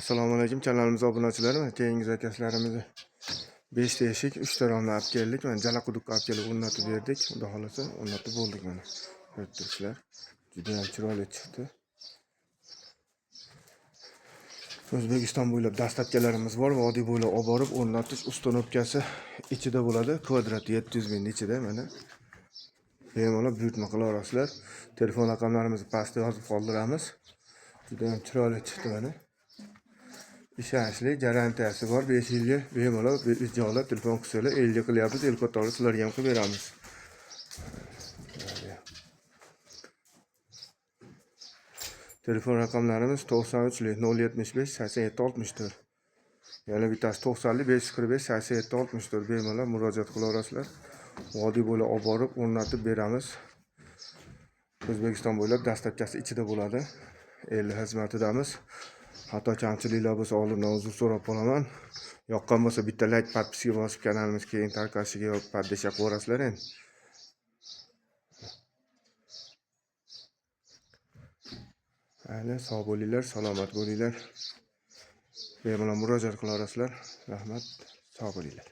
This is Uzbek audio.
Assalomu alaykum kanalimiz obunachilari va keyingi zakazlarimizni 5 ta eshik, 3 ta romni olib keldik. Mana Jalaquduqqa olib kelib o'rnatib berdik. Xudo xolasa o'rnatib bo'ldik mana. Ko'rib turibsizlar. Juda ham chiroyli chiqdi. O'zbekiston bo'ylab dastavkalarimiz bor. Vodiy bo'ylab olib borib o'rnatish установкasi ichida bo'ladi. Kvadrat 700 ming ichida mana. Bemalol buyurtma qila olasizlar. Telefon raqamlarimizni pastda yozib qoldiramiz. Juda ham chiroyli chiqdi mana. Ishonchli, garantiyasi bor 5 yilga. Bemalol ijolab telefon qilsanglar, 50 qilyapmiz, el qatori sizlarga ham qilib beramiz. Telefon raqamlarimiz 93 075 87 64. Yana bittasi 90 545 87 64. Bemalol murojaat qila olasizlar. Vodiy bo'ylab olib borib o'rnatib beramiz. O'zbekiston bo'ylab dastavkasi ichida bo'ladi. El xizmatidamiz. Xato kamchiliklar bo'lsa oldindan uzr so'rab qolaman. Yoqqan bo'lsa bitta like, подписка bosib kanalimiz keyin tarqashiga поддержка qilib yuborasizlar endi. Mayli, sog' bo'linglar, salomat bo'linglar. Bemalol murojaat qila olasizlar. Rahmat, sog' bo'linglar.